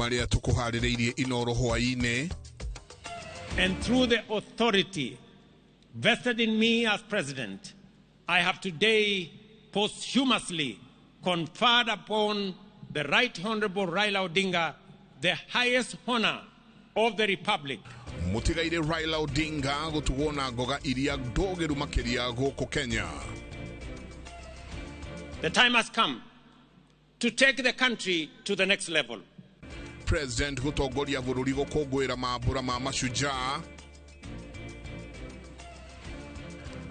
Marĩa tũkũharĩrĩirie Inoro hwaĩ-inĩ. And through the authority vested in me as president, I have today posthumously conferred upon the Right Honorable Raila Odinga the highest honor of the Republic. Mũtigaire Raila Odinga gũtugwo na ngoga iria ndũgĩru makĩria gũkũ Kenya. The time has come to take the country to the next level. President gũtongoria bũrũri gũkũngũĩra mambũra ma mashujaa.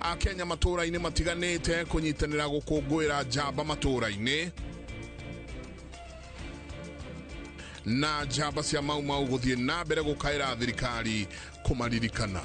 Akenya matũũra-inĩ matiganĩte kũnyitanĩra gũkũngũĩra njamba matũũra-inĩ. Na njamba cia Mau Mau gũthiĩ na mbere gũkaĩra thirikari kũmaririkana.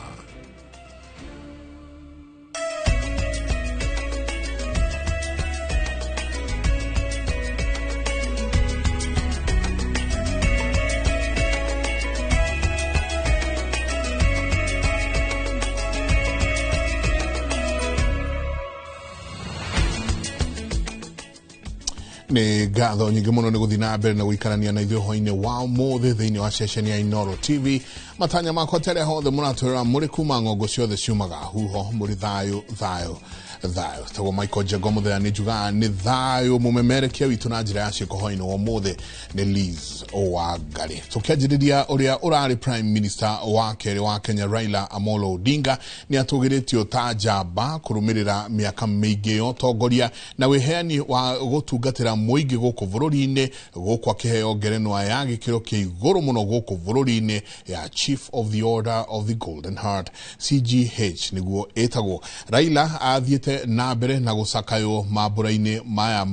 Nĩ ngatho nyingĩ mũno nĩ gũthiĩ na mbere na gũikarania na ithuĩ hwaĩ-inĩ wa ũmũthĩ thĩinĩ wa ceceni ya Inooro TV. Matanya makwa ta arĩa hothe mũratwĩrora mũrĩ kuma ng'ongo ciothe ciumaga huho mũrĩ thayũ thayũ thayũ. Tagwo Michael Njengo mũthenya nĩ njugaga nĩ thayũ. Mũmemerekia witũ na njĩra ya ciĩko hwaĩ-inĩ wa ũmũthĩ nĩ Liz Wangari. Tũkĩanjĩrĩria ũrĩa ũrarĩ Prime Minister wa kerĩ wa Kenya Raila Amolo Odinga nĩ atũgĩrĩtio ta njamba kũrũmĩrĩra mĩaka mĩingĩ ya ũtongoria na wĩheani wa gũtungatĩra mũingĩ gũkũ bũrũri-inĩ, gũkũ akĩheo ngerenwa ya gĩkĩro kĩa igũrũ mũno gũkũ bũrũri-inĩ ya Chief of the Order of the Golden Heart, CGH nĩguo ĩtagwo. Raila athiĩte na mbere na gũcakaywo mambũra-inĩ maya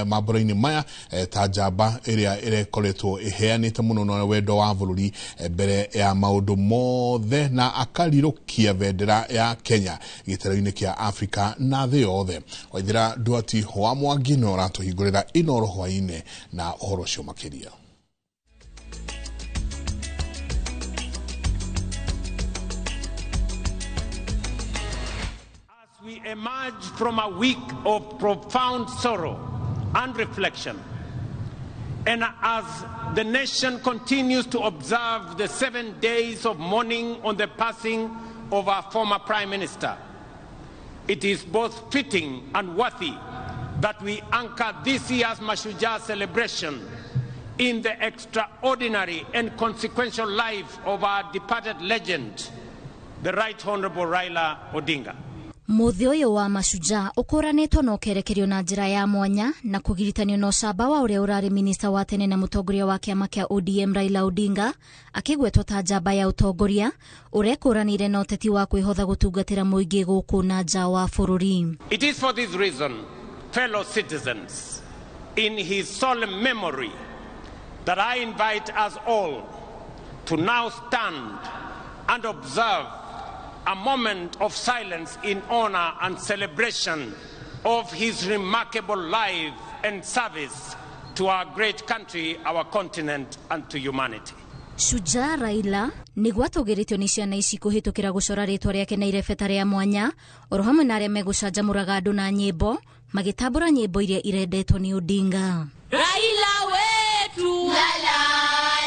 mambũra-inĩ maya ta njamba ĩrĩa ĩrekoretwo ĩheanĩte mũno na wendo wa bũrũri mbere ya maũndũ mothe na akarirũkia bendera ya Kenya gĩtaro-inĩ kĩa Afrika na thĩ yothe. Waithĩra Nduati wa Mwangi nĩwe ũratũhingũrĩra Inooro hwaĩ-inĩ na ũhoro ũcio makĩria. We emerge from a week of profound sorrow and reflection, and as the nation continues to observe the 7 days of mourning on the passing of our former Prime Minister, it is both fitting and worthy that we anchor this year's Mashujaa celebration in the extraordinary and consequential life of our departed legend, the Right Honorable Raila Odinga. Mũthĩ ũyũ wa mashujaa ũkũranĩtwo na ũkerekerio na njĩra ya mwanya na kũgiritanio na ũcamba wa ũrĩa ũrarĩ minista wa tene na mũtongoria wa kĩama kĩa ODM Raila Odinga akĩgwetwo ta njamba ya ũtongoria ũrekũranĩire na ũteti wa kwĩhotha gũtungatĩra mũingĩ gũkũ na nja wa bũrũri. It is for this reason, fellow citizens, in his solemn memory, that I invite us all to now stand and observe a moment of silence in honor and celebration of his remarkable life and service to our great country, our continent, and to humanity. Shujaa Raila nĩguo atũgĩrĩtio nĩ ciana ici kũhĩtũkĩra gũcora rĩtwa rĩake na irebeta rĩa mwanya oro hamwe na arĩa megũcanjamũraga andũ na nyĩmbo magĩtambũra nyĩmbo iria irendetwo nĩ Odinga. Raila wetu lala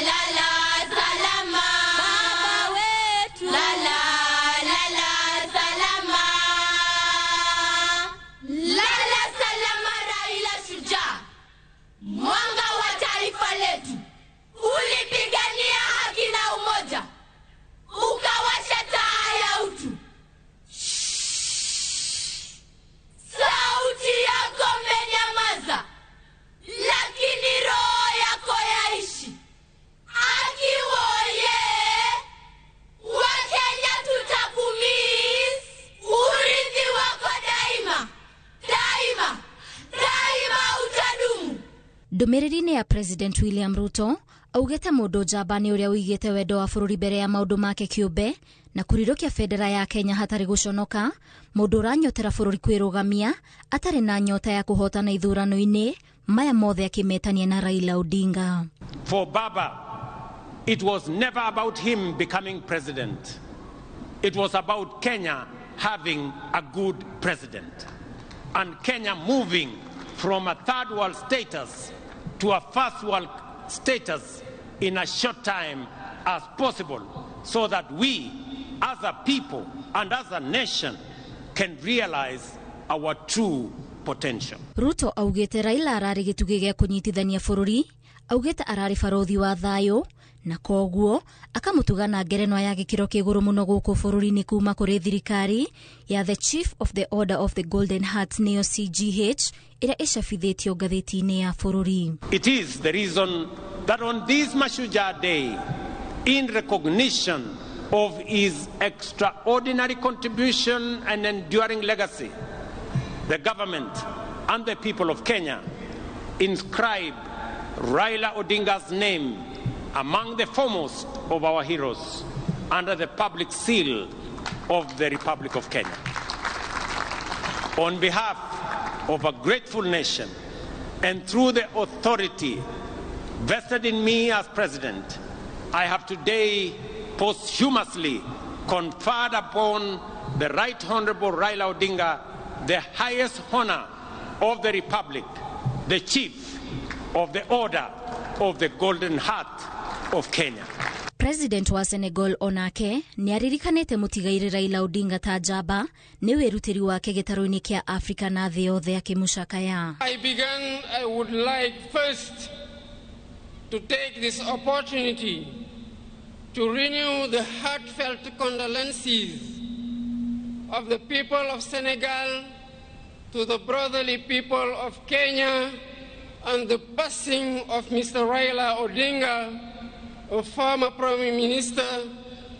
lala salama, baba wetu lala lala salama, lala salama Raila shujaa, mwanga wa taifa letu, ulipigania haki na umoja, ukawasha taa ya utu. Sauti yako imenyamaza, lakini roho yako yaishi. Akiwoye, Wakenya tutakumiss, urithi wako daima, daima, daima utadumu. Ndũmĩrĩri-inĩ ya President William Ruto augĩte mũndũ njamba nĩ ũrĩa ũigĩte wendo wa bũrũri mbere ya maũndũ make kĩũmbe na kũrirũkia bendera ya Kenya hatarĩ gũconoka, mũndũ ũranyotera bũrũri kwĩrũgamia atarĩ na nyota ya kũhotana ithurano-inĩ maya mothe akĩmetania na Raila Odinga. For Baba, it was never about him becoming president. It was about Kenya having a good president and Kenya moving from a third world status to a first world status in a short time as possible so that we as a people and as a nation can realize our true potential. Ruto augĩte Raila ararĩ gĩtugĩ gĩa kũnyitithania bũrũri, augĩte ararĩ barothi wa thayũ na koguo akamũtuga na ngerenwa ya gĩkĩro kĩa igũrũ mũno gũkũ bũrũri-inĩ kuma kũrĩ thirikari ya the Chief of the Order of the Golden Heart nĩyo CGH ĩrĩa ĩcabithĩtio ngathĩti-inĩ ya bũrũri. It is the reason that on this Mashujaa Day, in recognition of his extraordinary contribution and enduring legacy, the government and the people of Kenya inscribe Raila Odinga's name among the foremost of our heroes under the public seal of the Republic of Kenya. On behalf of a grateful nation and through the authority vested in me as president, I have today posthumously conferred upon the Right Honorable Raila Odinga the highest honor of the Republic, the Chief of the Order of the Golden Heart of Kenya. President wa Senegal onake nĩ aririkanĩte mũtigairĩ Raila Odinga ta njamba nĩ wĩrutĩri wake gĩtarũ-inĩ kĩa Afrika na thĩ yothe akĩmũcakaya. I began, I would like first to take this opportunity to renew the heartfelt condolences of the people of Senegal to the brotherly people of Kenya on the passing of Mr. Raila Odinga, a former Prime Minister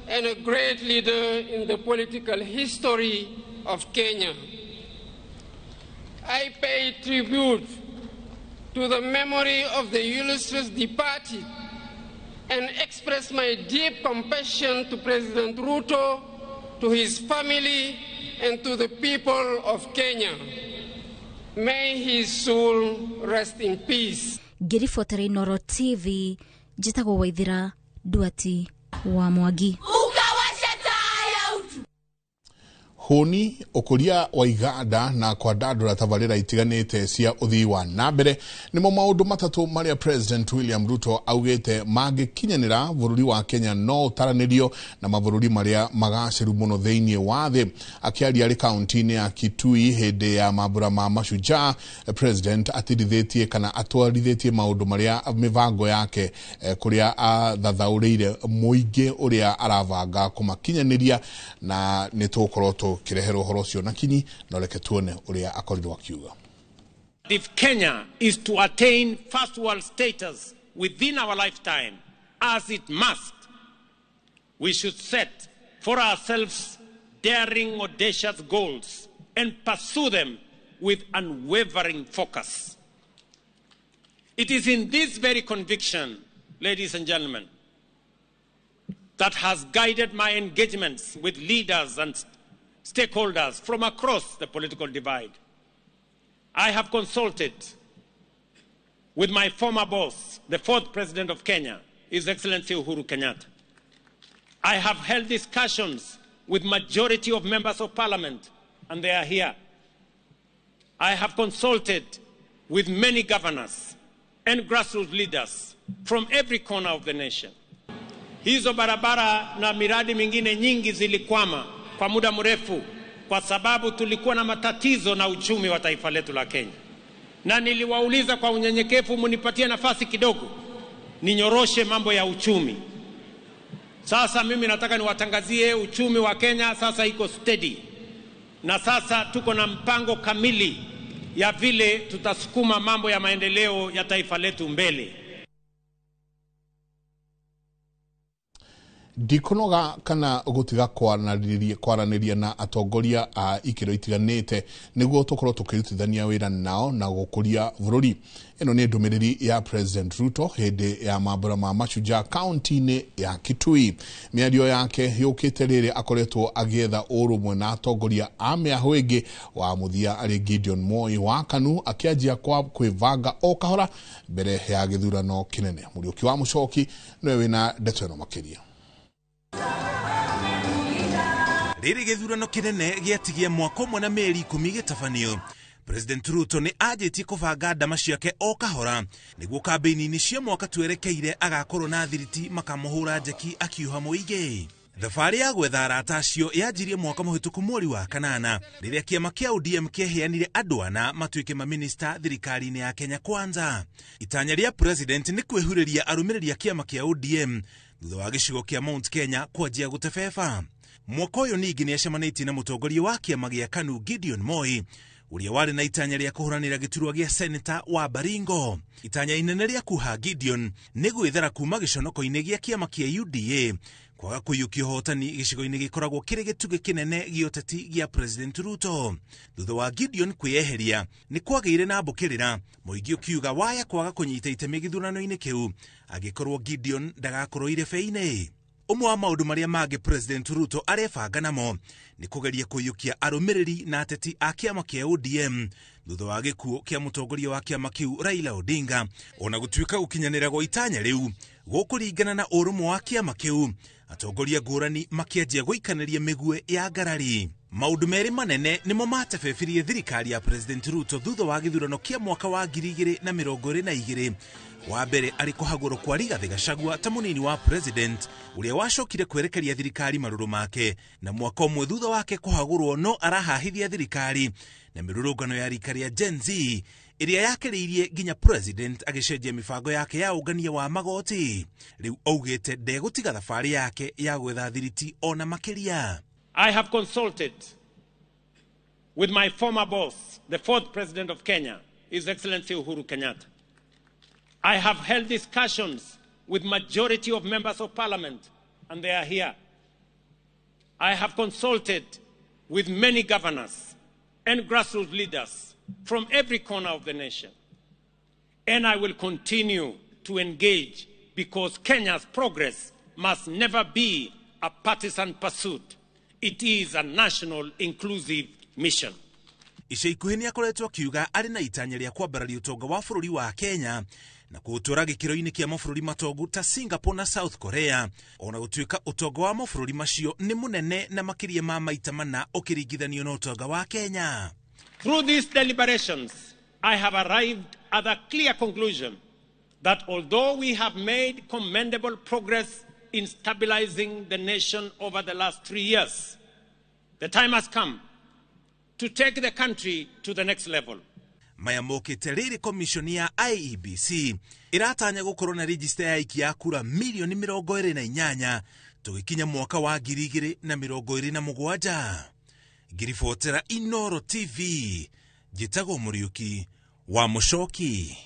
and a great leader in the political history of Kenya. I pay tribute to the memory of the illustrious departed and express my deep compassion to President Ruto, to his family, and to the people of Kenya. May his soul rest in peace. Ngĩribotera Inooro TV, njĩtagwo Waithira Nduati wa Mwangi. Ukawasha taa ya utu. Hũni ũkũria wa iganda na kwandandũra tabarĩra itiganĩte cia ũthii wa na mbere nĩmo maũndũ matatũ marĩa President William Ruto augĩte mangĩkinyanĩra bũrũri wa Kenya no ũtaranĩrio na mabũrũri marĩa magacĩru mũno thĩinĩ wa thĩ. Akĩaria arĩ kaunti-inĩ ya Kitui hĩndĩ ya mambũra ma Mashujaa, President atirithĩtie kana atwarithĩtie maũndũ marĩa mĩbango yake kũrĩa athathaũrĩire mũingĩ ũrĩa arabanga kũmakinyanĩria, na nĩ tũgũkorwo tũkĩreherwo ũhoro ũcio na kinyi, no reke tuone ũrĩa akorirwo akiuga. If Kenya is to attain first world status within our lifetime, as it must, we should set for ourselves daring, audacious goals and pursue them with unwavering focus. It is in this very conviction, ladies and gentlemen, that has guided my engagements with leaders and stakeholders from across the political divide. I have consulted with my former boss, the fourth president of Kenya, His Excellency Uhuru Kenyatta. I have held discussions with majority of members of parliament, and they are here. I have consulted with many governors and grassroots leaders from every corner of the nation. Hizo barabara na miradi mingine nyingi zilikwama kwa muda mrefu kwa sababu tulikuwa na matatizo na uchumi wa taifa letu la Kenya. Na niliwauliza kwa unyenyekevu, munipatie nafasi kidogo ninyoroshe mambo ya uchumi. Sasa mimi nataka niwatangazie uchumi wa Kenya sasa iko steady. Na sasa tuko na mpango kamili ya vile tutasukuma mambo ya maendeleo ya taifa letu mbele. Ndikunoga kana gutiga kwaranĩria na atongoria a ikĩro itiganĩte nĩguo tũkorwo tũkĩrutithania wĩra nao na gũkũria bũrũri. Ĩno nĩ ndũmĩrĩri ya President Ruto hĩndĩ ya mambũra ma Mashujaa kaunti-inĩ ya Kitui. Mĩario yake yũkĩte rĩrĩ akoretwo agĩetha ũrũmwe na atongoria a mĩahũ ĩngĩ wa mũthia arĩ Gideon Moi wa KANU akĩanjia kwa kwĩbanga o kahora mbere ya gĩthurano kĩnene. Mũriũki wa Mũcoki nĩwe wĩna ndeto ĩno makĩria. Rĩrĩ gĩthurano kĩnene gĩatigia mwaka ũmwe na mĩeri 10 gĩtabanio. President Ruto nĩ anjĩtie kũbanga ndama ciake o kahora nĩguo kambĩini-inĩ cia mwaka twerekeire agakorwo na thiriti makamũhũra njeki akiuha mũingĩ. Thabarĩ ya gwetha arata acio yanjirie mwaka mũhĩtũku mweri wa kanana rĩrĩa kĩama kĩa ODM kĩaheanire andũ ana matuĩke maminista thirikari-inĩ ya Kenya Kwanza. Itanya rĩa president nĩ kwĩhurĩria arũmĩrĩri a kĩama kĩa ODM thutha wa gĩcigo kĩa Mount Kenya kwanjia gũtebeba. Mwaka ũyũ ningĩ nĩacemanĩtie na mũtongoria wa kĩama gĩa KANU Gideon Moi ũrĩa warĩ na itanya rĩa kũhũranĩra gĩturwa gĩa seneta wa Baringo. Itanya inene rĩa kuha Gideon nĩ gwĩthara kuma gĩconoko-inĩ gĩa kĩama kĩa UDA kwaga kũiyũkia ũhotani gĩcigo-inĩ gĩkoragwo kĩrĩ gĩtugĩ kĩnene gĩa ũteti gĩa President Ruto. Thutha wa Gideon kwĩyeheria nĩ kwagĩire na mbũkĩrĩra, mũingĩ ũkiuga waya kwaga kũnyita itemi gĩthurano-inĩ kĩu angĩkorwo Gideon ndagakorwo irebe-inĩ. Ũmwe wa maũndũ marĩa mangĩ President Ruto arebanga namo nĩ kũgeria kũiyũkia arũmĩrĩri na ateti a kĩama kĩa ODM thutha wa gĩkuũ kĩa mũtongoria wa kĩama kĩu Raila Odinga. Ona gũtuĩka gũkinyanĩra gwa itanya rĩu gũkũringana na ũrũmwe wa kĩama kĩu, atongoria ngũrani makĩanjia gũikanĩria mĩguĩ ya ngarari. Maũndũ merĩ manene nĩmo matebebirie thirikari ya President Ruto thutha wa gĩthurano kĩa mwaka wa 2022. Wa mbere arĩ kũhagũrwo kwa Rigathĩ Gachagua ta mũnini wa president ũrĩa wacokire kwerekeria thirikari marũrũ make, na mwaka ũmwe thutha wake kũhagũrwo no arahahithia thirikari na mĩrũrũngano ya rika rĩa Gen Z ĩrĩa yakĩrĩirie nginya president agĩcenjia mĩbango yake ya ũngania wa magoti. Rĩu augĩte ndegũtiga thabarĩ yake ya gwetha thiriti ona makĩria. I have consulted with my former boss, the fourth president of Kenya, His Excellency Uhuru Kenyatta. I have held discussions with majority of members of parliament, and they are here. I have consulted with many governors and grassroots leaders from every corner of the nation. And I will continue to engage because Kenya's progress must never be a partisan pursuit. It is a national inclusive mission. Ica ikuhĩ nĩ akoretwo akiuga arĩ na itanya rĩa kwambararia ũtonga wa bũrũri wa Kenya na kũũtwara gĩkĩro-inĩ kĩa mabũrũri matongu ta Singapore na South Korea, ona gũtuĩka ũtonga wa mabũrũri macio nĩ mũnene na makĩria ma maita mana ũkĩringithanio na ũtonga wa Kenya. Through these deliberations, I have arrived at a clear conclusion that although we have made commendable progress in stabilizing the nation over the last 3 years, the time has come to take the country to the next level. Maya mokĩte rĩrĩ commission ya IEBC ĩratanya gũkorwo na register ya aikia a kura milioni 28 tũgĩkinya mwaka wa 2027. Ngiribotera Inoro TV, njĩtagwo Mũriũki wa Mũcoki.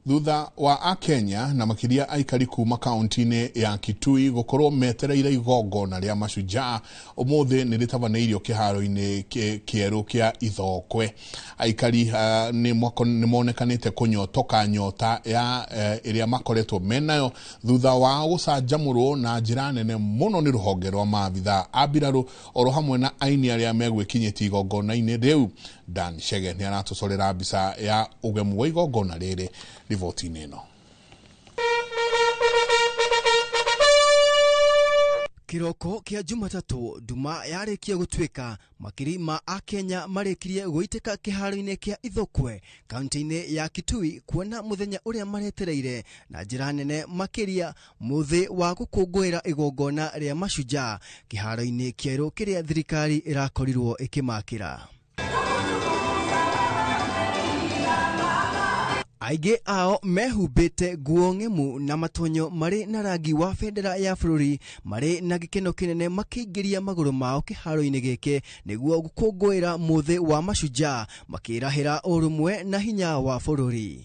Thutha wa akenya na makiria aikari kuma kaunti-inĩ ya Kitui gũkorwo metereire igongona rĩa mashujaa ũmũthĩ nĩ rĩtabanĩirio kĩharo-inĩ kĩerũ kĩa Ithokwe. Aikari nĩ monekanĩte kũnyotoka nyota ya ĩrĩa makoretwo menayo thutha wa gũcanjamũrwo na njĩra nene mũno nĩ rũhonge rwa maabithaa a mbirarũ oro hamwe na aini arĩa megwĩkinyĩtie igongona-inĩ rĩu. Dan Chege nĩ aratũcorera mbica ya ũgemu wa igongona rĩrĩ riboti-inĩ ĩno. Kiroko kia Jumatatu nduma yarĩkia gũtuĩka makiri ma akenya marĩkirie gũitĩka kĩharo-inĩ kĩa Ithokwe kaunti-inĩ ya Kitui kuona mũthenya ũrĩa maretereire na njĩra nene makĩria mũthĩ wa gũkũngũĩra igongona rĩa mashujaa kĩharo-inĩ kĩerũ kĩrĩa thirikari ĩrakorirwo ĩkĩmakĩra. Aingĩ ao mehumbĩte nguo ng'emu na matonyo marĩ na rangi wa bendera ya bũrũri marĩ na gĩkeno kĩnene makĩingĩria magũrũ mao kĩharo-inĩ gĩkĩ nĩguo gũkũngũĩra mũthĩ wa mashujaa makĩrahĩra ũrũmwe na hinya wa bũrũri.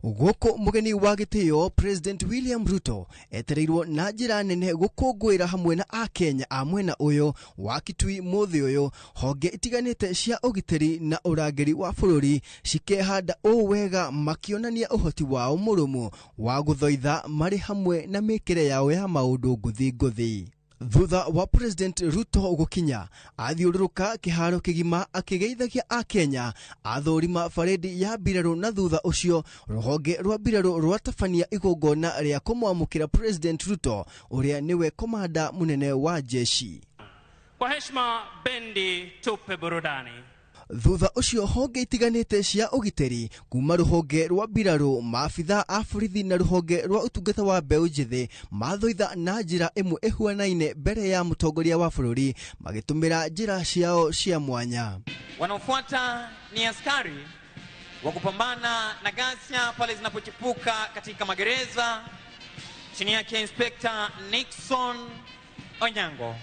Gũkũ mũgeni wa gĩtĩo President William Ruto etereirwo na njĩra nene gũkũngũĩra hamwe na akenya a mwena ũyũ wa Kitui mũthĩ ũyũ honge itiganĩte cia ũgitĩri na ũrangĩri wa bũrũri cikehanda ũũ wega makĩonania ũhoti wao mũrũmu wa gũthoitha marĩ hamwe na mĩkĩre yao ya maũndũ ngũthi ngũthi. Thutha wa President Ruto gũkinya athiũrũrũka kĩharo kĩgima akĩgeithagia akenya athũrima barĩndi ya mbirarũ na thutha ũcio rũhonge rwa mbirarũ rwatabania igongona rĩa kũmwamũkĩra President Ruto ũrĩa nĩwe komanda mũnene wa jeshi. Kwa heshima bendi tupe burudani. Thutha ũcio honge itiganĩte cia ũgitĩri kuma rũhonge rwa mbirarũ, maabitha a borithi na rũhonge rwa ũtungata wa mbeũ njĩthĩ mathoitha na njĩra ĩmwe ĩhuanaine mbere ya mũtongoria wa bũrũri magĩtũmĩra njĩra ciao cia mwanya. Wanaofuata ni askari wa kupambana na ghasia pale zinapochipuka katika magereza, chini yake Inspector Nixon Onyango.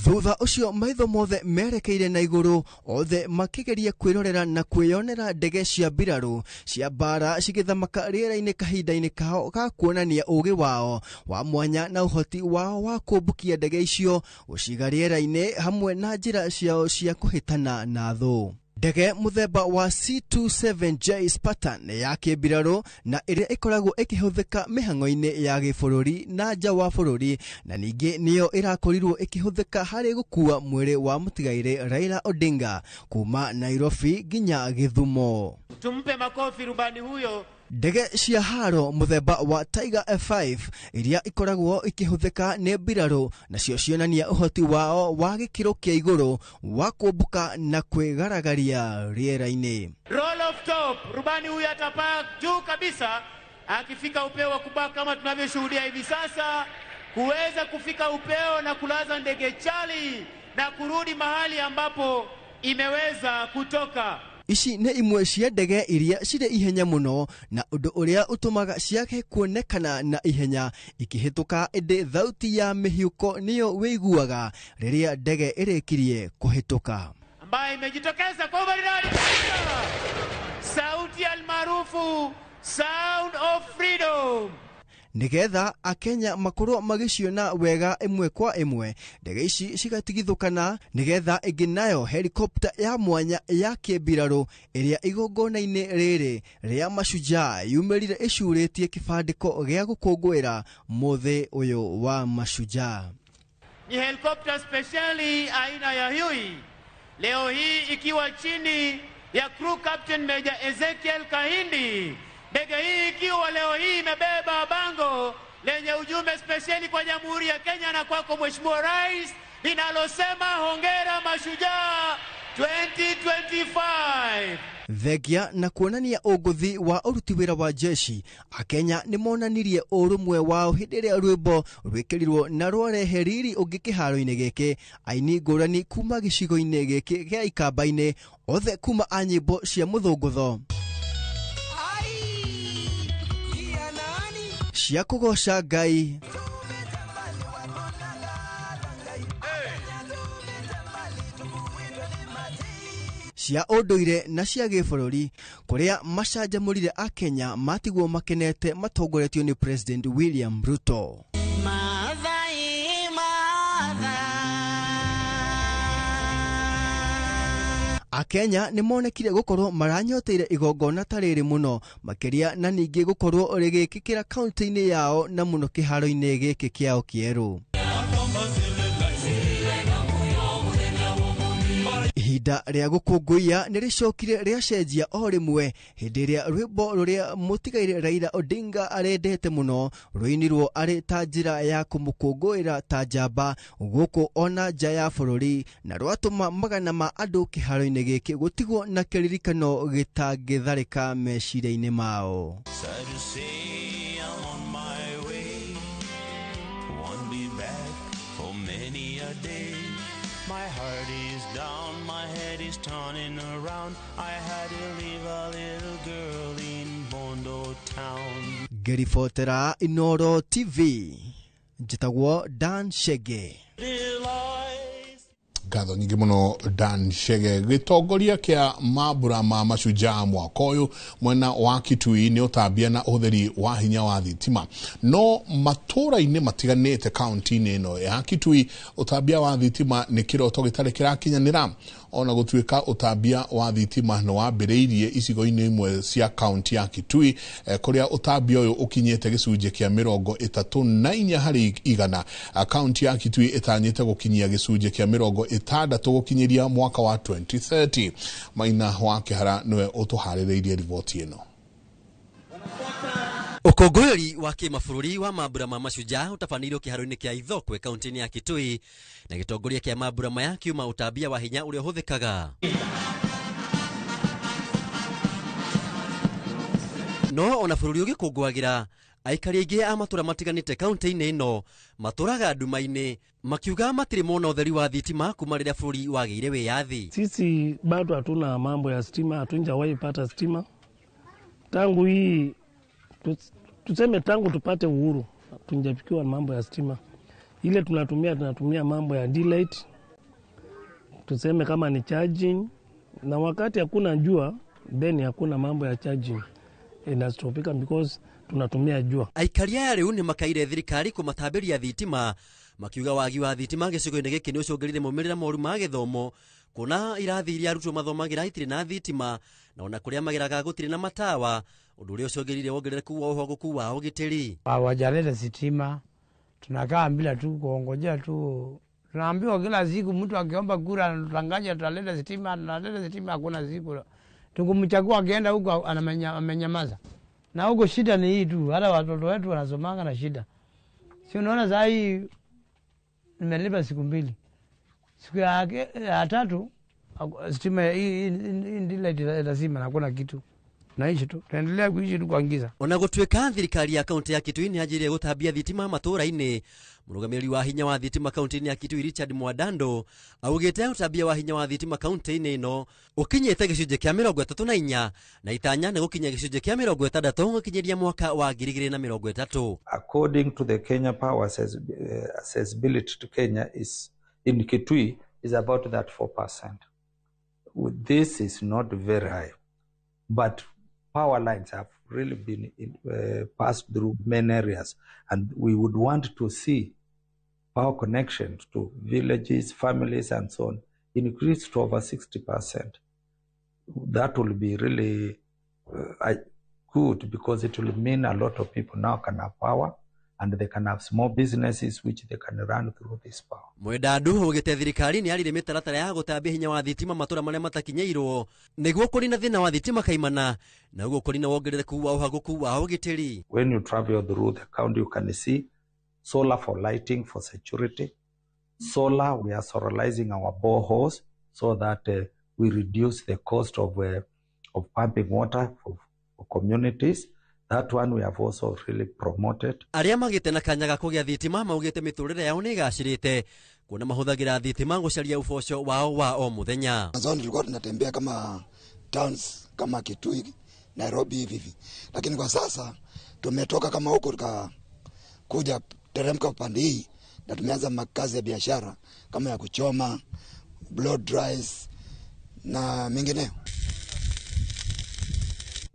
Thutha ũcio maitho mothe merekeire na igũrũ, othe makĩgeria kwĩrorera na kwĩyonera ndege cia mbirarũ cia mbara cigĩthamaka rĩera-inĩ kahinda-inĩ kao ga kuonania ũgĩ wao wa mwanya na ũhoti wao wa kũmbũkia ndege icio, gũciga rĩera-inĩ hamwe na njĩra ciao cia kũhĩtana na thũ. Ndege mũthemba wa C-27J Spartan ya kĩmbirarũ na ĩrĩa ĩkoragwo ĩkĩhũthĩka mĩhang'o-inĩ ya gĩbũrũri na nja wa bũrũri, na ningĩ nĩyo ĩrakorirwo ĩkĩhũthĩka harĩ gũkua mwĩrĩ wa mũtigairĩ Raila Odinga kuma Nairobi nginya Gĩthumo. Tumpe makofi rubani huyo. Ndege cia haro mũthemba wa Tiger F5 iria ikoragwo ikĩhũthĩka nĩ mbirarũ nacio cionania ũhoti wao wa gĩkĩro kĩa igũrũ wa kũmbũka na kwĩgaragaria rĩera-inĩ. Roll off top, rubani huyu atapaa juu kabisa akifika upeo wa kupaa kama tunavyoshuhudia hivi sasa, kuweza kufika upeo na kulaza ndege chali na kurudi mahali ambapo imeweza kutoka. Ici nĩ imwe cia ndege iria cirĩ ihenya mũno na ũndũ ũrĩa ũtũmaga ciake kuonekana na ihenya ikĩhĩtũka, ĩndĩ thauti ya mĩhiũko nĩyo wĩiguaga rĩrĩa ndege ĩrĩkirie kũhĩtũka. Ambayo imejitokeza kwa umaridadi, sauti almaarufu Sound of Freedom. Nigetha akenya makorwo magĩciona wega ĩmwe kwa ĩmwe, ndege ici cigatigithũkana nigetha ĩngĩ nayo helikopta ya mwanya ya kĩmbirarũ ĩrĩa igongona-inĩ rĩrĩ rĩa mashujaa yumĩrire ĩcurĩtie kĩbandĩko gĩa gũkũngũĩra mũthĩ ũyũ wa mashujaa. Ni helikopta speciali aina ya Huey, leo hii ikiwa chini ya crew captain Major Ezekiel Kahindi. Ndege hii ikiwa leo hii imebeba bango lenye ujumbe spesheli kwa Jamhuri ya Kenya na kwako Mheshimiwa Rais linalosema hongera mashujaa 2025. Thengia na kuonania ũngũthi wa ũruti wĩra wa jeshi, akenya nĩ monanirie ũrũmwe wao hĩndĩ ĩrĩa rwĩmbo rwĩkĩrirwo na rwarehe riri ũngĩ kĩharo-inĩ gĩkĩ. Aini ngũrani kuma gĩcigo-inĩ gĩkĩ gĩa Ikamba-inĩ, othe kuma a nyĩmbo cia mũthũngũtho cia kũgoca Ngai, cia ũndũire na cia gĩbũrũri, kũrĩa macanjamũrire akenya matigwo makenete matongoretio nĩ President William Ruto. Akenya nĩ monekire gũkorwo maranyoteire igongona ta rĩrĩ mũno makĩria, na ningĩ gũkorwo rĩgĩkĩkĩra kaunti-inĩ yao na mũno kĩharo-inĩ gĩkĩ kĩao kĩerũ. Ihinda rĩa gũkũngũiya nĩ rĩcokire rĩacenjia o rĩmwe hĩndĩ ĩrĩa rwĩmbo rũrĩa mũtigairĩ Raila Odinga arendete mũno rũinirwo arĩ ta njĩra ya kũmũkũngũĩra ta njamba gũkũ ona nja ya bũrũri, na rwatũma magana ma andũ kĩharo-inĩ gĩkĩ gũtigwo na kĩririkano gĩtangĩtharĩka meciria-inĩ mao. My heart is down, my head is turning around. I had to leave a little girl in Bondo Town. Ngĩribotera Inooro TV, njĩtagwo Dan Shege. Ngatho nyingĩ mũno Dan Shege. Gĩtongoria kĩa mambura ma mashujaa mwaka ũyũ mwena wa Kitui nĩ ũtambia na ũhũthĩri wa hinya wa thitima, no matũra-inĩ matiganĩte kaunti-inĩ ĩno ya Kitui ũtambia wa thitima nĩ kĩroto gĩtarĩ kĩrakinyanĩra. Ona gũtuĩka ũtambia wa thitima nĩ wambĩrĩirie icigo-inĩ imwe cia kaunti ya Kitui, kũrĩa ũtambia ũyũ ũkinyĩte gĩcunjĩ kĩa 34 harĩ igana, kaunti ya Kitui ĩtanyĩte gũkinyia gĩcunjĩ kĩa 60 gũkinyĩria mwaka wa 2030. Maina wa Kĩhara nĩwe ũtũharĩrĩirie riboti ĩno. Ũkũngũĩri wa kĩmabũrũri wa mambura ma mashujaa ũtabanĩirio kĩharo-inĩ kĩa Ithokwe kaunti-inĩ ya Kitui, na gĩtongoria kĩa mambura maya kiuma ũtambia wa hinya ũrĩa ũhũthĩkaga. No ona bũrũri ũgĩkũngũagĩra, aikari aingĩ a matũra matiganĩte kaunti-inĩ ĩno matũraga nduma-inĩ makiuga matirĩ mona ũtheri wa thitima kuma rĩrĩa bũrũri wagĩire wĩyathi. Sisi bado hatuna mambo ya stima, hatujawahi pata stima tangu hii, tuseme tangu tupate uhuru hatujafikiwa mambo ya stima. Ile tunatumia mambo ya daylight, tuseme kama ni charging, na wakati hakuna jua then hakuna mambo ya charging inastopika because tunatumia jua. Aikari aya rĩu nĩ makaire thirikari kũmatambĩria thitima makiuga wagi wa thitima gĩcigo-inĩ gĩkĩ nĩ ũcũngĩrĩire maumĩrĩra moru ma gĩthomo, kuona irathi iria arutwo mathomagĩra itirĩ na thitima na ona kũrĩa mageraga gũtirĩ na matawa, ũndũ ũrĩa ũcũngĩrĩire wongerereku wa ũhogoku wa ũgitĩri. Hawajaleta sitima, tunakaa bila tu kuongojea tu, tunaambiwa kila siku mtu akiomba kura anatanganya tutaleta sitima, tunaleta sitima, hakuna siku tukumchagua akienda huko amenyamaza. Na huko shida ni hii tu, hata watoto wetu wanasomanga na shida. Si unaona saa hii nimelipa siku mbili, siku ya tatu stima hii ndila lazima na hakuna kitu. Naishi tu, tuendelea kuishi tu kwa giza. Ona gũtuĩka thirikari ya kaunti ya Kitui nĩ yanjirie gũtambia thitima matũra-inĩ, mũrũgamĩrĩri wa hinya wa thitima kaunti-inĩ ya Kitui Richard Mwadando augĩte ũtambia wa hinya wa thitima kaunti-inĩ ĩno ũkinyĩte gĩcunjĩ kĩa 34 na itanya nĩ gũkinya gĩcunjĩ kĩa 60 gũkinyĩria mwaka wa 2030. According to the Kenya Power accessibility to Kenya is in Kitui is about that 4%. This is not very high, but power lines have really been passed through many areas, and we would want to see power connections to villages, families, and so on increase to over 60%. That will be really good because it will mean a lot of people now can have power and they can have small businesses which they can run through this power. Mwendandu augĩte thirikari nĩ yarire mĩtaratara ya gũtambia hinya wa thitima matũra marĩa matakinyĩirwo nĩguo kũnina thĩna wa thitima kaimana na ũguo kũnina wongerereku wa ũhagũku wa ũgitĩri. When you travel through the county, you can see solar for lighting, for security. Solar, we are solarizing our boreholes so that we reduce the cost of pumping water for communities. That one we have also really promoted. Arĩa magĩte na kanya ga kũgĩa thitima maugĩte mĩtũrĩre yao nĩ ĩgacĩrĩte kuona mahũthagĩra thitima gũcaria uboco wao wa o mũthenya. Mwanzoni tulikuwa tunatembea kama towns kama Kitui, Nairobi hivi hivi, lakini kwa sasa tumetoka kama huko tukakuja teremka upande hii na tumeanza makazi ya biashara kama ya kuchoma, blow dries na mengineyo.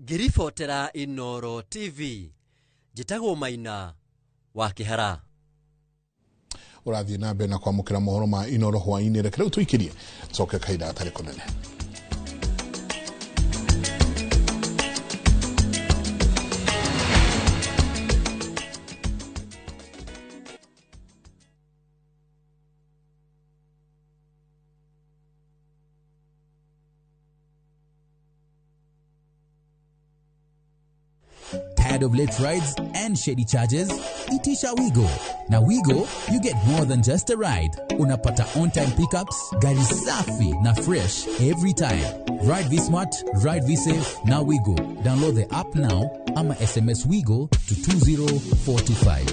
Ngĩribotera Inooro TV, njĩtagwo Maina wa Kĩhara. Ũrathiĩ na mbere na kwamũkĩra mohoro ma Inooro hwaĩ-inĩ, reke rĩu tũikĩrie coke kahinda gatarĩ kũnene. Tired of late rides and shady charges? Itisha Wigo. Na Wigo, you get more than just a ride. Unapata on-time pickups, gari safi na fresh every time. Ride V-Smart, ride V-Safe, na Wigo. Download the app now ama SMS Wigo to 20425.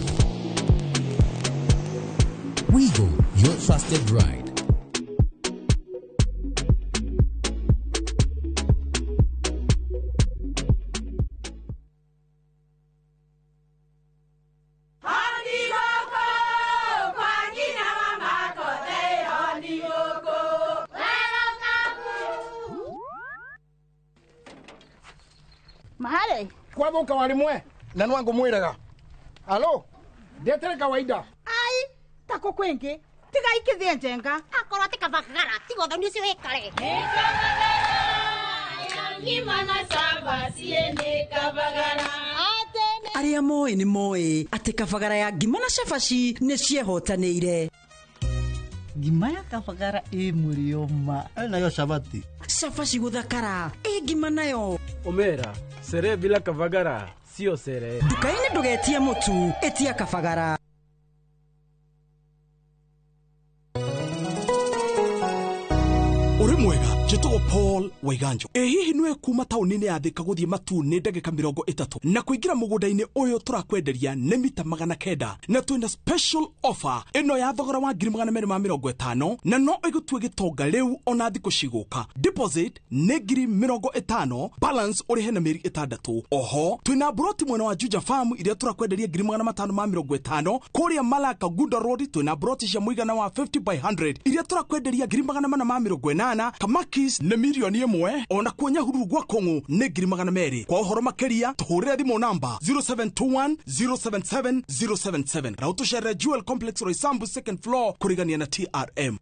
Wigo, your trusted ride. Mahale kwathuka warimwe na nwangu mwiraga alo ndetere kawaida ai tako kwingi tiga ikithie njenga akorwo ti kabagara tiga uthoni ucio wikare Arĩa moĩ nĩ moĩ atĩ kabagara ya ngima na cabaci nĩ ciehotanĩire. Ngima ya kabagara ĩ mũrĩo ma nayo cabati cabaci gũthakara ĩ ngima nayo Omera sere bila kabagara sio sere. Nduka-inĩ ndũgetie mũtu, ĩtia kabagara. Uri mwega, njĩtagwo Paul Waiganjo. Ĩ hihi nĩwe kuma taũni-inĩ ya Thika gũthiĩ Matuu nĩ ndagĩka 30 na kũingĩra mũgũnda-inĩ ũyũ tũrakwenderia nĩ mita 900 na twĩna special offer ĩno ya thogora wa 250,000 na no ĩgũtue gĩtonga rĩu ona thikũ cigũka. Deposit nĩ 50,000, balance ũrĩhe na mĩeri 6. Oho twĩna broti mwena wa Juja Farm iria tũrakwenderia 550,000. Kũrĩa Malaka Gunda Road twĩna broti cia mũigana wa 50 by 100 iria tũrakwenderia 480,000. Kamakis nĩ 1,000,000, ona kuo Nyahururu gwa Kũng'ũ nĩ 200,000. Kwa ũhoro makĩria tũhũrĩre thimũ namba 0721 077 077 na ũtũcerere Jewel Complex Roysambu second floor kũrigania na TRM.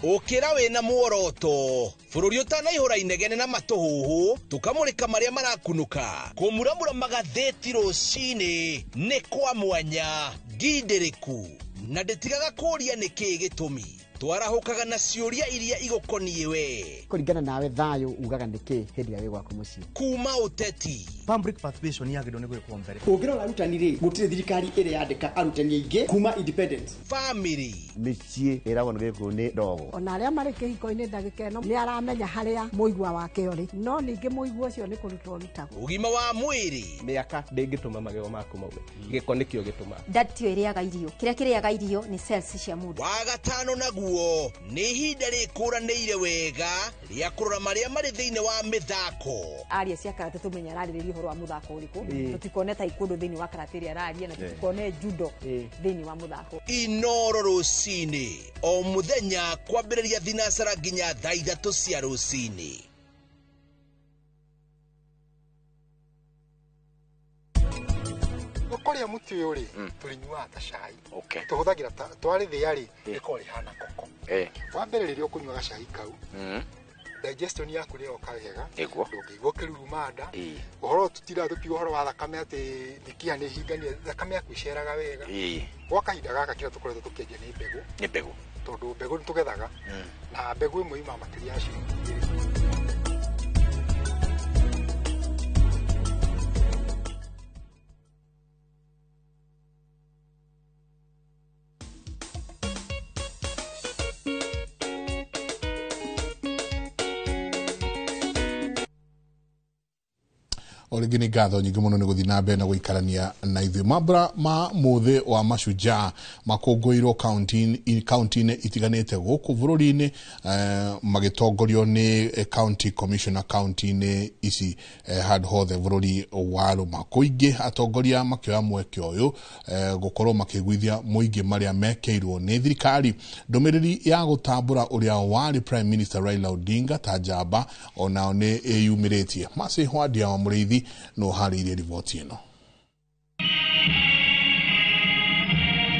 Ũkĩra wĩna muoroto bũrũri ũtanaihũra inegene na matũhũhũ tũkamũrĩka marĩa marakunũka kũmuramura magathĩti rũcinĩ nĩ kwa mwanya ngindĩrĩku na ndĩtigaga kũũria nĩkĩĩ gĩtũmi twarahũkaga na ciũria iria igũkoniĩ we kũringana nawe thayũ ugaga nĩkĩ hĩndĩ ĩrĩa wĩ gwaku mũciĩ kuma ũteti public participation yagĩrĩirwo nĩ gwĩkwo mbere ũngĩrora arutani rĩ gũtirĩ thirikari ĩrĩa yandĩka arutani aingĩ kuma independence family mĩciĩ ĩragwo nĩ gĩkũyũ nĩ ndogo ona arĩa marĩ kĩhiko-inĩ ndagĩka ĩno nĩ aramenya harĩa mũigua wake ũrĩ no ningĩ mũigua ũcio nĩ kũrutwo ũrutagwo ũgima wa mwĩrĩ mĩaka ndĩngĩtũma magego maku maume gĩko nĩkĩo gĩtũmaga ndatio ĩrĩaga irio kĩrĩa kĩrĩaga irio nĩ cells cia mũndũ wa gatano naguo nĩ ihinda rĩkũranĩire wega rĩa kũrora marĩa marĩ thĩinĩ wa mĩthako aria cia karate tũmenye ararĩrĩria ũhoro wa mũthako ũrĩkũ tũtikone taekwondo thĩinĩ wa karate ĩrĩa araria na tũtikone judo thĩinĩ wa mũthako. Inoro rũcinĩ o mũthenya kwambĩrĩria thinacara nginya thaa 3 cia rũcinĩ. Ũkũrĩa mũtĩ ũyũ rĩ tũrĩnyuaga ta cai tũhũthagĩra twarĩthĩa rĩ rĩkoragwo rĩhana koko. Wa mbere rĩrĩa ũkũnyua gacai kau digestion yaku nĩ yoka wega ndũngĩigua ũkĩruruma nda ũhoro tũtindaga tũkiuga ũhoro wa thakame atĩ mĩkiha nĩ ĩhinganire thakame yaku ĩceraga wega. Gwa kahinda gaka kĩrĩa tũkoretwo tũkĩendia nĩ mbegũ nĩ mbegũ tondũ mbegũ nĩ tũgethaga na mbegũ ĩmwe yumaga makĩria ya ciringi 2. Orĩngĩ nĩ ngatho nyingĩ mũno nĩ gũthiĩ na mbere na gũikarania na ithuĩ. Mambura ma mũthĩ wa mashujaa makũngũĩirwo kaunti-inĩ itiganĩte gũkũ bũrũri-inĩ magĩtongorio nĩ county commissioner kaunti-inĩ ici handũ hothe bũrũri wa rũma. Kũingĩ atongoria makĩoya mweke ũyũ gũkorwo makĩiguithia mũingĩ marĩa mekĩirwo nĩ thirikari. Ndũmĩrĩri ya gũtambũra ũrĩa warĩ Prime Minister Raila Odinga ta njamba onao nĩ ĩyumĩrĩtie. Mercy Hwadia wa Mũrĩithi no harĩirie riboti ĩno.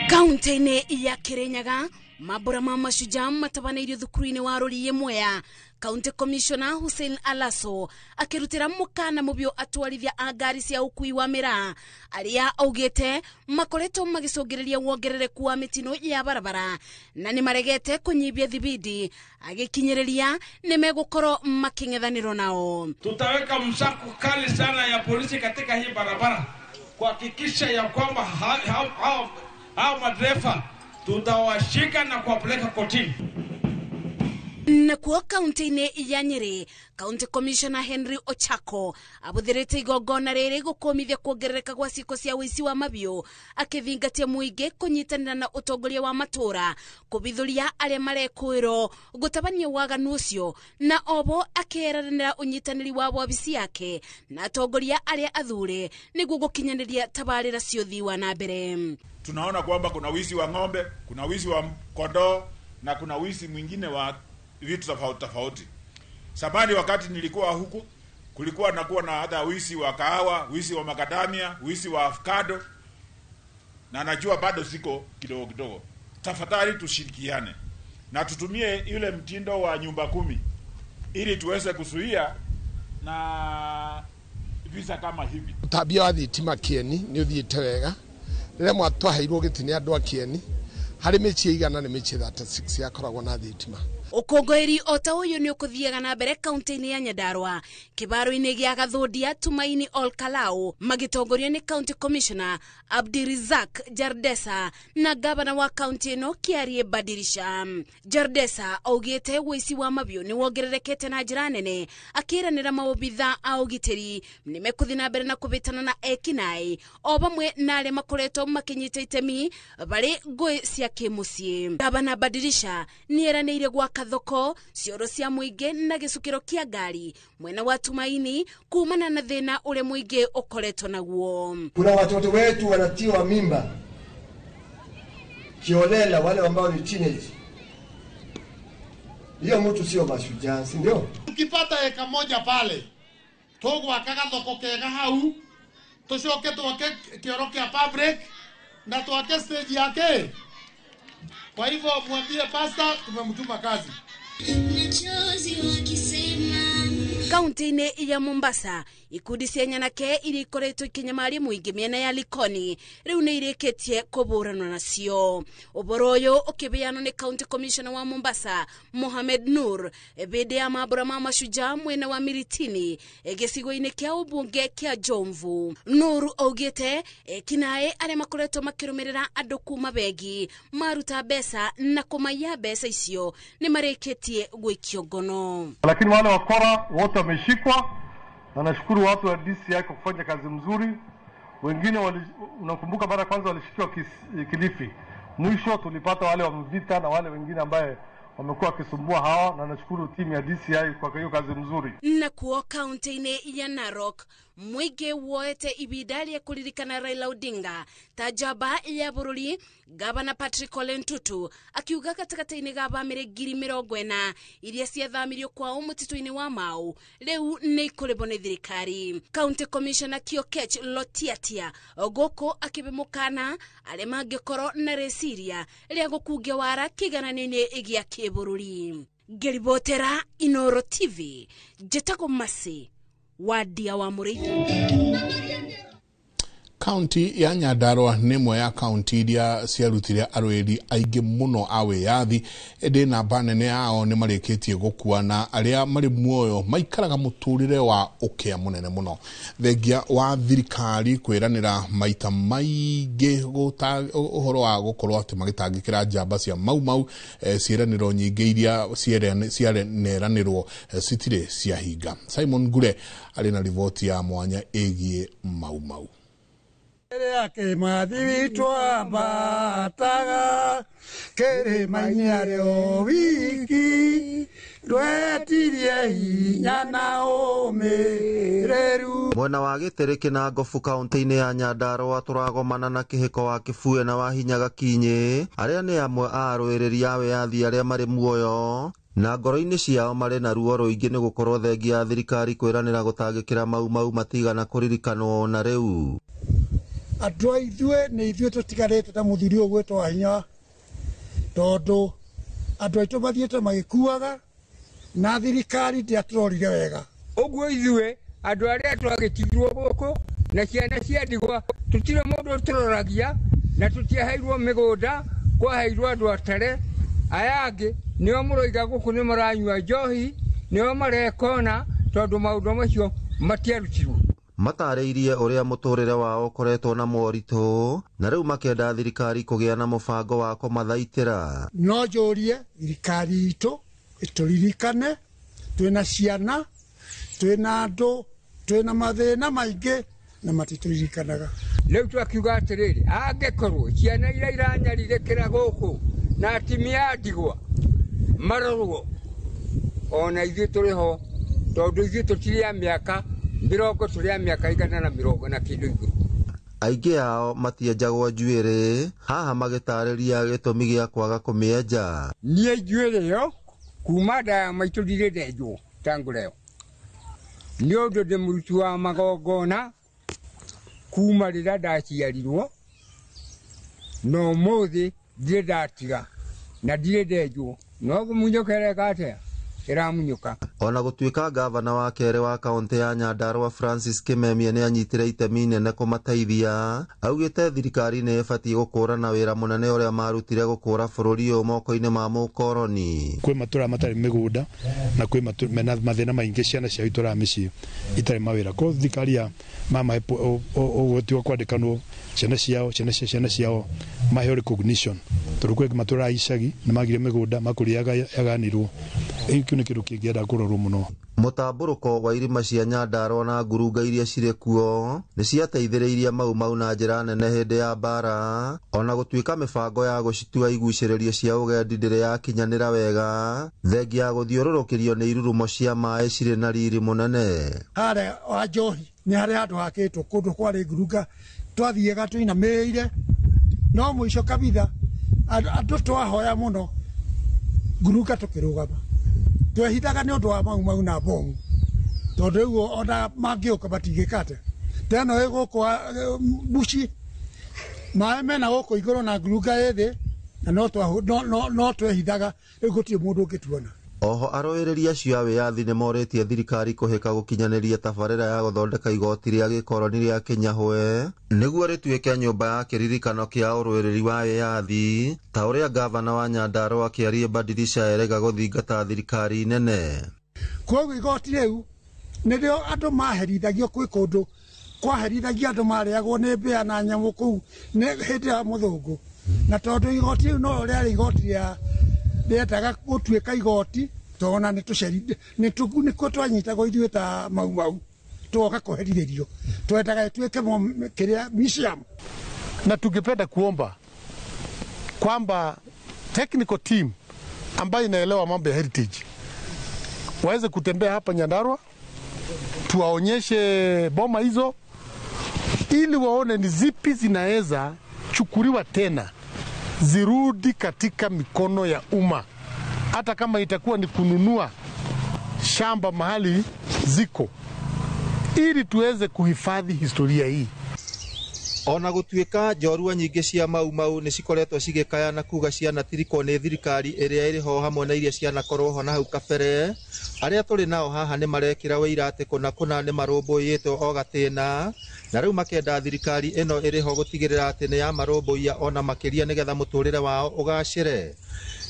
Kaunti-inĩ ya Kirinyaga mambura ma mashujaa matabanĩirio thukuru-inĩ wa Rũriĩ Mwea. County Commissioner Hussein Alaso akĩrutĩra mũkana mũbiũ atwarithia a ngari cia ũkui wa mĩraa arĩa augĩte makoretwo magĩcũngĩrĩria wongerereku wa mĩtino ya barabara na nĩ maregete kũnyibia thibindi, agĩkinyĩrĩria nĩ megũkorwo makĩng'ethanĩrwo nao. Tutaweka msako kali sana ya polisi katika hii barabara kuhakikisha ya kwamba hao madereva tutawashika na kuwapeleka kotini. Nakuo kaunti-inĩ ya Nyeri, County Commissioner Henry Ochako abũthĩrĩte igongona rĩrĩ gũkũmithia kuongerereka gwa ciĩko cia ũici wa mabiũ, akĩthingatia mũingĩ kũnyitanĩra na ũtongoria wa matũũra kũbithũria arĩa marekũĩrwo gũtabania waganu ũcio, na obo akĩeranĩra ũnyitanĩri wa wabici yake na atongoria arĩa athure nĩguo gũkinyanĩria tabarĩra cia ũthii wa na mbere. Tunaona kwamba kuna wizi wa ng'ombe, kuna wizi wa kondoo na kuna wizi mwingine wa vitu tofauti tofauti. Zamani wakati nilikuwa huku kulikuwa nakuwa na hata wizi wa kahawa, wizi wa makadamia, wizi wa avocado, na najua bado siko kidogo kidogo. Tafadhali tushirikiane na tutumie yule mtindo wa nyumba 10 ili tuweze kuzuia na visa kama hivi. Tabia wa thitima Kieni ni uthiite wega. Rĩrĩa mwatwaheirwo gĩtĩ nĩ andũ a Kieni harĩ mĩciĩ 100 nĩ mĩciĩ 36 yakoragwo na thitima. Ũkũngũĩri o ta ũyũ nĩ ũkũthiaga na mbere kaunti-inĩ ya Nyandarua, kĩbaro-inĩ gĩa Gathũndia, Tumaini Ol Kalou, magĩtongorio nĩ County Commissioner Abdirizak Jardesa na gavana wa kaunti ĩno Kiarie Badirisha. Jardesa augĩte ũici wa mabiũ nĩ wongererekete na njĩra nene, akĩranĩra maobitha a ũgitĩri nĩ mekũthiĩ na mbere na kũbĩtana na ekinaĩ o vamwe na arĩa makoretwo makĩnyita itemi barĩ ngũĩ cia kĩmũciĩ. Gavana Badirisha nĩ eranĩire gwaka thoko, cioro cia mũingĩ na gĩcukĩro kĩa ngari mwena wa Tumaini kumana na thĩna ũrĩa mũingĩ ũkoretwo naguo. Kuna watoto wetu wanatiwa mimba kiolela, wale ambao ni teenage. Hiyo mtu sio mashujaa, si ndio? Tukipata eka moja pale tugwakaga thoko kega hau, tucoke twake kioro kia public na twake stage yake. Kwa hivyo mwambie pastor tumemtuma kazi. Kaunti-inĩ ya Mombasa, ikundi cia nyanake iria ikoretwo ikinyamaria mũingĩ mĩena ya Likoni rĩu nĩ irĩkĩtie kũbũranwo nacio. Ũboro ũyũ ũkĩbeanwo nĩ County Commissioner wa Mombasa Mohamed Nur bĩndĩ ya mambũra ma mashujaa mwena wa Miritini gĩcigo-inĩ kĩa ũmbunge kĩa Jomvu. Nur augĩte kinaĩ arĩa makoretwo makĩrũmĩrĩra andũ kuma bengi maruta mbeca na kũmaiya mbeca icio nĩ marĩkĩtie gũikio ngono. Lakini wale wakora wote wameshikwa, na nashukuru watu wa DCI kwa kufanya kazi mzuri. Wengine unakumbuka mara kwanza walishikiwa Kilifi, mwisho tulipata wale wa Mvita na wale wengine ambaye wamekuwa wakisumbua hawa, na nashukuru timu ya DCI kwa hiyo kazi mzuri. Na kuo kaunti-inĩ ya Narok, mũingĩ woete ibinda rĩa kũririkana Raila Odinga ta njamba ya bũrũri. Gavana Patrick Ole Ntutu akiuga gatagatĩ-inĩ ga bamĩrĩ 40,000 iria ciathamirio kwao mũtitũ-inĩ wa Mau rĩu nĩ ikũrĩhwo nĩ thirikari. County Commissioner Kiokech Lotiatia gũkũ akĩbe mũkana arĩa mangĩkorwo na rĩciria rĩa gũkungia wara kĩgeranio-inĩ gĩa kĩbũrũri. Ngĩribotera Inoro TV, njĩtagwo Masi Wadia wa Mũrĩithi. Kaunti ya Nyandarua nĩ ĩmwe ya kaunti iria ciarutire arũĩri aingĩ mũno a wĩyathi, ĩndĩ namba nene yao nĩ marĩkĩtie gũkua na arĩa marĩ muoyo maikaraga mũtũrĩre wa ũkĩa mũnene mũno. Thengia wa thirikari kwĩranĩra maita maingĩ ũhoro wa gũkorwo atĩ magĩtangĩkĩra njamba cia Mau Mau, ciĩranĩro nyingĩ iria cianeranĩrwo citirĩ ciahinga. Simon Ngure arĩ na riboti ya mwanya ĩgiĩ Mau Mau. Mwena wa Gĩtĩrĩkĩ na Ngobu kaunti-inĩ ya Nyandarua tũragomana na kĩhĩko wa Kĩbue na Wahinya Gakinyĩ arĩa nĩ amwe a arũĩrĩri a wĩyathi arĩa marĩ muoyo na ngoro-inĩ ciao marĩ na ruo rũingĩ nĩ gũkorwo thengia ya thirikari kwĩranĩra gũtangĩkĩra Mau Mau matigana kũririkanwo na rĩu. Andũ a ithuĩ nĩ ithuĩ tũtigarĩte ta mũthuri ũyũ gwĩtwo Wahinya, tondũ andũ aitũ mathiĩte magĩkuaga na thirikari ndĩatũrorire wega. Ũguo ithuĩ andũ arĩa twagĩtigirwo gũkũ na ciana cia ndigwa tũtirĩ mũndũ tũroragia na tũtiaheirwo mĩgũnda, kwaheirwo andũ atare. Aya angĩ nĩo mũroiga gũkũ nĩ maranyua njohi, nĩo marekona tondũ maũndũ macio matiarutirwo. Matarĩirie ũrĩa mũtũrĩre wao ũkoretwo na moritũ na rĩu makenda thirikari kũgĩa na mũbango wa kũmathaitĩra. No njũrie thirikari itũ ĩtũririkane, twĩna ciana, twĩna andũ, twĩna mathĩna maingĩ na matitũririkanaga. Rĩu twakiuga atĩrĩrĩ, angĩkorwo ciana iria iranyarirĩkĩra gũkũ na atimia a ndigwa marorwo, ona ithuĩ tũrĩ ho tondũ ithuĩ tũtirĩ a mĩaka mĩrongo, tũrĩ a mĩaka 140 na kĩndũ igũrũ. Aingĩ ao matienjagwo njuĩrĩ, haha magĩtarĩria gĩtũmi gĩa kwaga kũmĩenja. Niĩ njuĩrĩ ĩyo kuma nda ya maitũ ndirĩ ndenjwo tangu leo, nĩ ũndũ ndĩ mũruti wa magongona kuma rĩrĩa ndaciarirwo na ũmũthĩ ndirĩ ndatiga na ndirĩ ndenjwo, no ngũmunyũkereka atĩa? Ĩramunyũka. Ona gũtuĩka gavana wa kerĩ wa kaũntĩ ya Nyandarua Francis Kimemia nĩ anyitire itemi inene kũmateithia, augĩte thirikari nĩ ĩbatiĩ gũkũũrana wĩra mũnene ũrĩa marutire gũkũũra bũrũri ũyũ moko-inĩ ma mũkoroni. Kwĩ matũra matarĩ mĩgũnda na kwĩ mena mathĩna maingĩ, ciana ciao itũraga mĩciĩ itarĩ mawĩra. Koguo thirikari ya mamahe ũgwati wa kwandĩkanwo ciana ciao, ciana cia ciana ciao maheo recognition, tondũ kwĩ matũra icagi nĩ magire mĩgũnda makũrĩa yaganirwo. Kĩu nĩ kĩndũ kĩngĩenda kũrorwo mũno. Mũtambũrũko wa irima cia Nyandarua na ngurunga iria cirĩ kuo nĩ ciateithĩrĩirie Mau Mau na njĩra nene hĩndĩ ya mbara, ona gũtuĩka mĩbango ya gũcitua igucĩrĩrio cia ũgendi ndĩrĩ yakinyanĩra wega, thengia ya gũthiũrũrũkĩrio nĩ irurumo cia maĩ cirĩ na riri mũnene. Harĩa wa Njohi nĩ harĩa handũ hakĩtwo kũndũ kwarĩ ngurunga, twathiaga tũinamĩrĩire, no mũico kabitha andũ twahoya mũno ngurunga tũkĩrũgama. Twehithaga nĩ ũndũ wa Mau Mau na bomu, tondũ rĩu ona mangĩũka matingĩkate teno ĩ gũkũ buci maĩ mena gũkũ igũrũ na ngurunga ĩ thĩ, na no twehithaga rĩu gũtirĩ mũndũ ũngĩtuona. Oho arũĩrĩri acio a wĩyathi nĩ morĩtie thirikari kũhĩka gũkinyanĩria tabarĩra ya gũthondeka igoti rĩa gĩkoroni rĩa Kinyahwe nĩguo rĩtuĩke nyũmba ya kĩririkano kĩa ũrũĩrĩri wa wĩyathi, ta ũrĩa gavana wa Nyandarua Kĩarie Badilisha erega gũthingata thirikari nene. Koguo igoti rĩu nĩrĩo andũ maherithagio, kwĩ kũndũ kwaherithagia andũ marĩagwo nĩ mbĩa na nyamũ kũu nĩ hĩndĩ ya mũthũngũ, na tondũ igoti rĩu no rĩarĩ igoti rĩa rĩendaga gũtuĩka igoti, tona nĩ tũceri nĩkuo twanyitagwo ithuĩ ta Mau Mau tũgoka kũherithĩrio, twendaga ĩtuĩke kĩrĩa museum. Na tungependa kuomba kwamba technical team ambayo inaelewa mambo ya heritage waweze kutembea hapa Nyandarua, tuwaonyeshe boma hizo ili waone ni zipi zinaweza chukuliwa tena zirudi katika mikono ya umma, hata kama itakuwa ni kununua shamba mahali ziko, ili tuweze kuhifadhi historia hii. Ona gũtuĩka njorua nyingĩ cia Mau Mau nĩ cikoretwo cigĩkaya na kuga cianatirikwo nĩ thirikari ĩrĩa ĩrĩ ho hamwe na iria cianakorwo ho na hau kabere, arĩa tũrĩ nao haha nĩ marekĩra wĩira atĩ kũna kũna nĩ marũmbũiyĩtwo o gatĩna, na rĩu makenda thirikari ĩno ĩrĩ ho gũtigĩrĩra atĩ nĩ yamarũmbũiya ona makĩria nĩgetha mũtũrĩre wao ũgacĩre.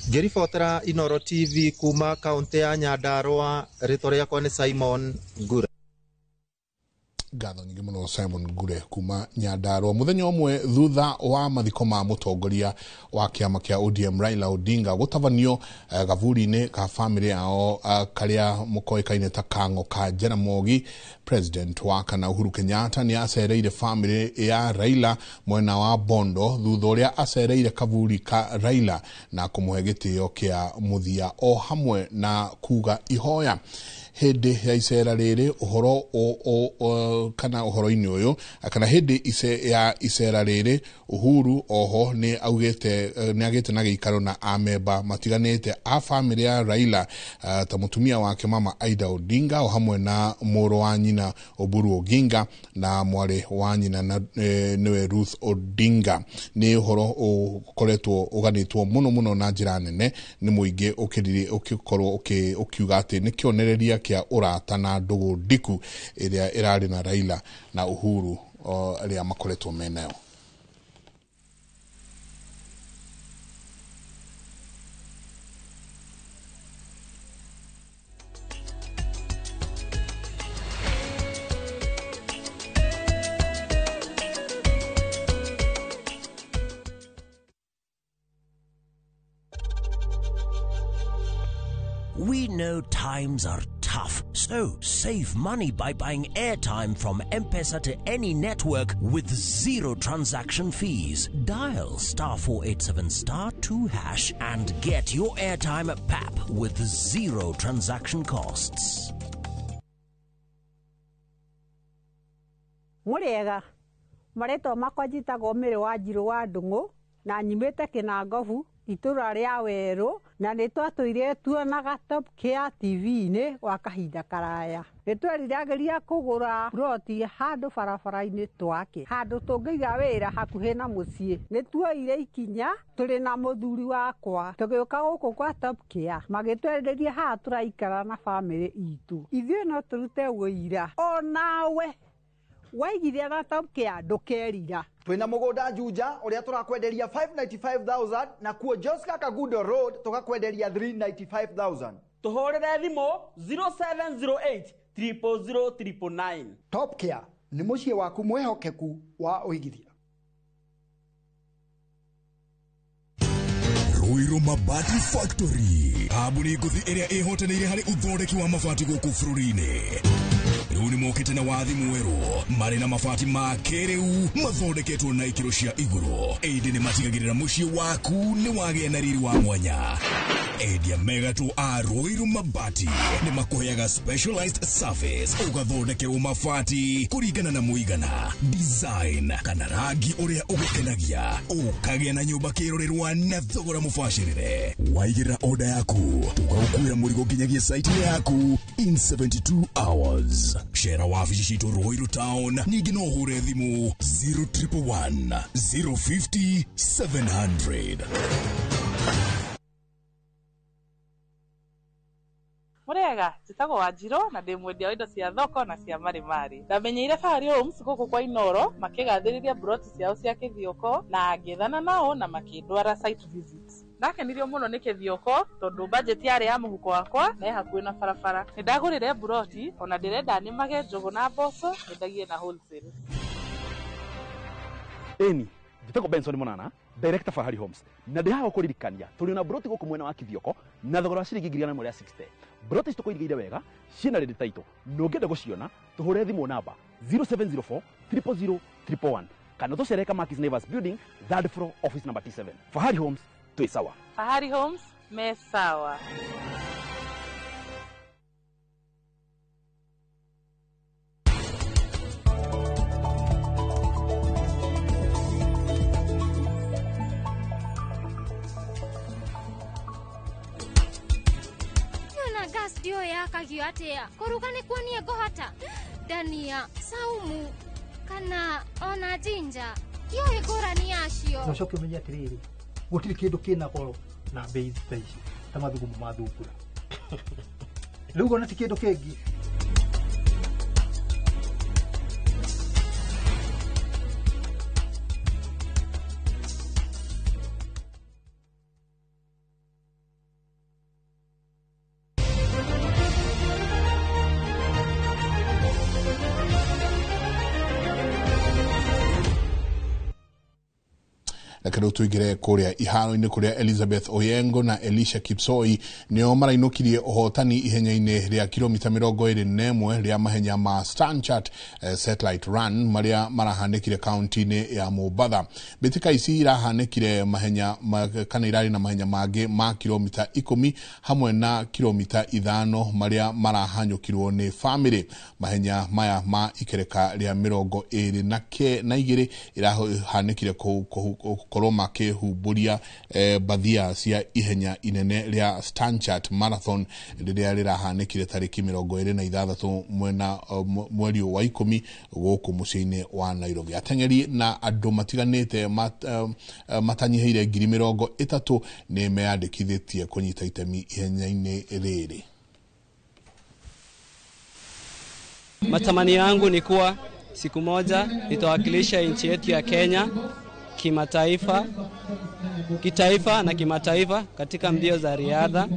Ngĩribotera Inooro TV kuma kaũntĩ ya Nyandarua, rĩtwa rĩakwa nĩ Simon Ngure. Ngatho nyingĩ mũno Simon Ngure kuma Nyandarua. Mũthenya ũmwe thutha wa mathiko ma mũtongoria wa kĩama kĩa ODM Raila Odinga gũtabanio gaburi-inĩ ka famĩlĩ yao karĩa mũkoĩkaine ta Kang'o ka Jaramogi, President wa kana Uhuru Kenyatta nĩ acereire famĩlĩ ya Raila mwena wa Bondo thutha ũrĩa acereire kaburi ka Raila na kũmũhe gĩtĩo kĩa mũthia o hamwe na kuga ihoya. Hĩndĩ ya icera rĩrĩ ũhoro kana ũhoro-inĩ ũyũ kana hĩndĩ ya icera rĩrĩ Uhuru oho nĩ augĩte nĩ agĩte na gĩikaro na amemba matiganĩte a famĩlĩ ya Raila ta mũtumia wake mama Aida Odinga o hamwe na mũrũ wa nyina Oburu Oginga na mwarĩ wa nyina na nĩwe Ruth Odinga. Nĩ ũhoro ũkoretwo ũganĩtwo mũno mũno na njĩra nene nĩ mũingĩ ũkĩkorwo ũkiuga atĩ nĩ kĩonereria kĩa ũrata na ndũgũ ndiku ĩrĩa ĩrarĩ na Raila na Uhuru arĩa makoretwo menayo. We know times are tough, so save money by buying airtime from M-Pesa to any network with zero transaction fees. Dial *487*2# and get your airtime at PAP with zero transaction costs. Muriega, marĩtwa makwa njĩtagwo Mĩrĩ wa Njirũ wa Ndung'u na nyumĩte Kĩnangobu Itũra rĩa werũ na nĩ twatũire tuonaga Top Care TV-inĩ gwa kahinda karaya. Nĩ tweriragĩria kũgũra ploti handũ barabara-inĩ twake, handũ tũngĩiga wĩra hakuhĩ na mũciĩ. Nĩ tuoire ikinya tũrĩ na mũthuri wakwa tũgĩũka gũkũ kwa Top Care, magĩtwenderia haha tũraikara na bamĩrĩ itũ. Ithuĩ no tũrute wũira onawe waigithia na Top Care ndũkerira. Twina mugunda Juja uria turakwenderia 595,000 na kuo Joska Kagudo Road tukakwenderia 395,000. Tuhurire thimu 0708 000 999. Top Care ni muciĩ waku mwihokeku wa uigithia. Ruiru Mabati Factory, kambuni ngũthi ĩrĩa ĩhotanĩire harĩ ũthondeki wa mabati gũkũ bũrũri-inĩ. Rĩu nĩ mokĩte na wathi mwerũ, marĩ na mabati ma kĩrĩu mathondeketwo na ikĩro cia igũrũ. Ĩndĩ nĩ matigagĩrĩra mũciĩ waku nĩ wagĩa na riri wa mwanya. Endia megatũ a Ruiru Mabati nĩ makũheaga specialized service, ũgathondekerwo mabati kũringana na mũigana, design kana rangi ũrĩa ũgũkenagia, ũkagĩa na nyũmba kĩrorerwa na thogora mũbacĩrĩre. Waigĩrĩra order yaku, tũgagũkuĩra mũrigo nginyagia site yaku in 72 hours. Shera wabici citũ Ruiru Town, ningĩ no ũhũre thimũ 0111 050 700. Murega njĩtagwo Wanjirũ na ndĩ mwendia wa indo cia thoko na cia marimari. Ndamenyeire Fahari Homes gũkũ kwa Inoro makĩgathĩrĩria broti ciao cia Kĩthioko na ngĩethana nao na makĩndwara site visit. Ndakenirio mũno nĩ Kĩthioko tondũ budget yarĩ ya mũhuko wakwa na ĩ hakuhĩ na barabara. Nĩ ndagũrire broti ona ndĩrenda nĩmage njũgũ na mboco nyendagie na wholesale. Ĩni njĩtagwo Benson Monana, director Fahari Homes, na ndĩ haha gũkũririkania tũrĩ na broti gũkũ mwena wa Kĩthioko na thogora wa ciringi 160,000. Broti ici tũkũigĩire wega ciĩna ready title, na ũngĩenda gũciona tũhũre thimũ namba 0704 000 111 kana tũcere Kamakis Neighbors Building, third floor, office number T7. Fahari Homes, twĩ sawa. Fahari Homes me sawa. Gas ndio yakagio atia kuruga nĩ kuonie ngũhota dania saumu kana ona jinja ndiũĩ ngũrani yacio. Na ũcoke ũmenye atĩrĩrĩ, gũtirĩ kĩndũ kĩna goro na bei ta ici ta mathugumo ma thungura. Rĩu ona ti kĩndũ kĩngĩ. Reke tuingire kuria iharo-inĩ kuria Elizabeth Oyengo na Elisha Kipsoi nĩo marainũkirie ũhotani ihenya-inĩ rĩa kilomita 21 rĩa mahenya ma Stanchart Satellite Run marĩa marahanĩkire kaunti-inĩ ya Mombatha. Mbĩtĩka ici irahanĩkire mahenya kana irarĩ na mahenya mangĩ ma kilomita 10 hamwe na kilomita 5 marĩa marahanyũkirwo nĩ famĩlĩ. Mahenya maya ma ikereka rĩa 22 irahanĩkire gũkorwo makĩhumbũria bathia cia ihenya inene rĩa Stanchart Marathon rĩrĩa rĩrahanĩkire tarĩki 26 mwena mweri wa 10 gũkũ mũciĩ-inĩ wa Nairobi. Ateng'eri na andũ matiganĩte matanyihĩire 30,000 nĩ meyandĩkithĩtie kũnyita itemi ihenya-inĩ rĩrĩ. Matamanio yangu ni kuwa siku moja nitawakilisha nchi yetu ya Kenya kimataifa, kitaifa na kimataifa katika mbio za riadha.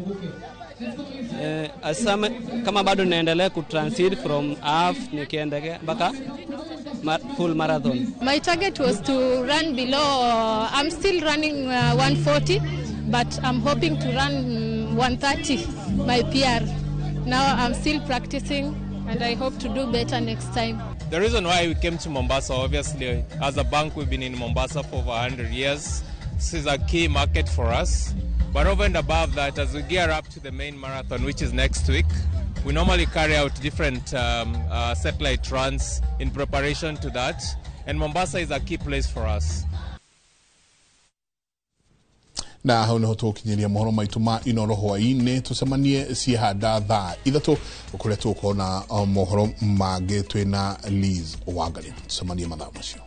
Asame, kama bado naendelea kutransit from half nikiendelea mpaka full marathon. My target was to run below, I'm still running 140, but I'm hoping to run 130, my PR. Now I'm still practicing and I hope to do better next time. The reason why we came to Mombasa, obviously, as a bank, we've been in Mombasa for over 100 years. This is a key market for us. But over and above that, as we gear up to the main marathon, which is next week, we normally carry out different satellite runs in preparation to that. And Mombasa is a key place for us. Na hau niho tũgũkinyĩria mohoro maitũ ma Inoro hwaĩ-inĩ. Tũcemanie ciĩhanda thaa 3 kũrĩa tũgũkorwo na mohoro mangĩ twĩna Liz Wangari. Tũcemanie mathaa macio.